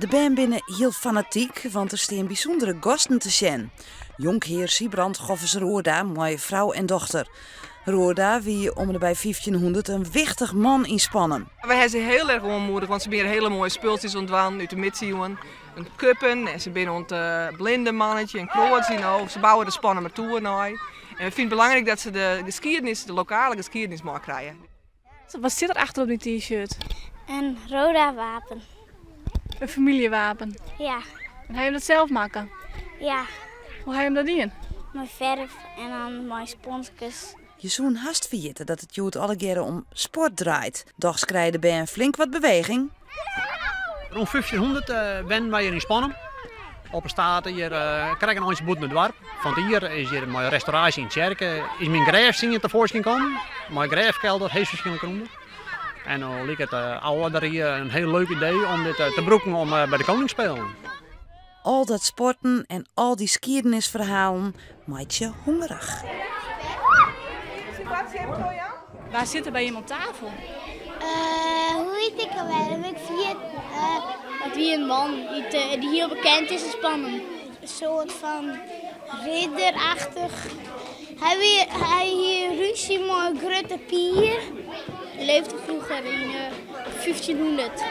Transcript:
De bern binne hiel fanatyk, want der stean bysûndere gasten te sjen. Jonkhear Sybrand Goffes Roorda mei frou en dochter. Roorda wie om en by 1500 in wichtich man yn Spannum. Wy hawwe se hiel erch oanmoedige, want se binne hiele moaie spultsjes oan it dwaan út de midsiuwen. In kuppen en se binne oan it eh, blinde mannetje en kroatsje no. Se bouwe de Spannumer toer nei. En we fine it belangryk dat se de geskiednis, de lokale geskiednis meikrije. Wat stiet der achter op dyn t-shirt? In Roorda wapen. In famyljewapen? Ja. En ha je dat sels makke? Ja. Hoe ha je him dat dien? Mei ferf en dan mei sponskes. Je soene hast ferjitte dat it hjoed allegearre om sport draait. Dochs krije de bern flink wat beweging. Rûn 1500 wennen wy hjir yn Spannum. Op 'e state hjir krekt in eintsje bûten it doarp. Fan 't jier is hjir mei restauraasje yn tsjerke is myn grêfstien tefoarskyn kommen. Mei grêfkelder, heechstwaarskynlik derûnder. En no liket de âlderrie in hiel leuk idee om dit te brûken om by de Koningsspelen. Al dat sporten en al dy skiednisferhalen meitsje hongerich. Wa sit der by jim oan tafel? Hoe hjit ik alwer? Ik ferjit. Dat wie in man dy't hiel bekend is yn Spannum. In soart fan ridderachtich. Hy wie, hy hie rúzje mei in Grutte Pier. Hy leefde froeger yn 1500.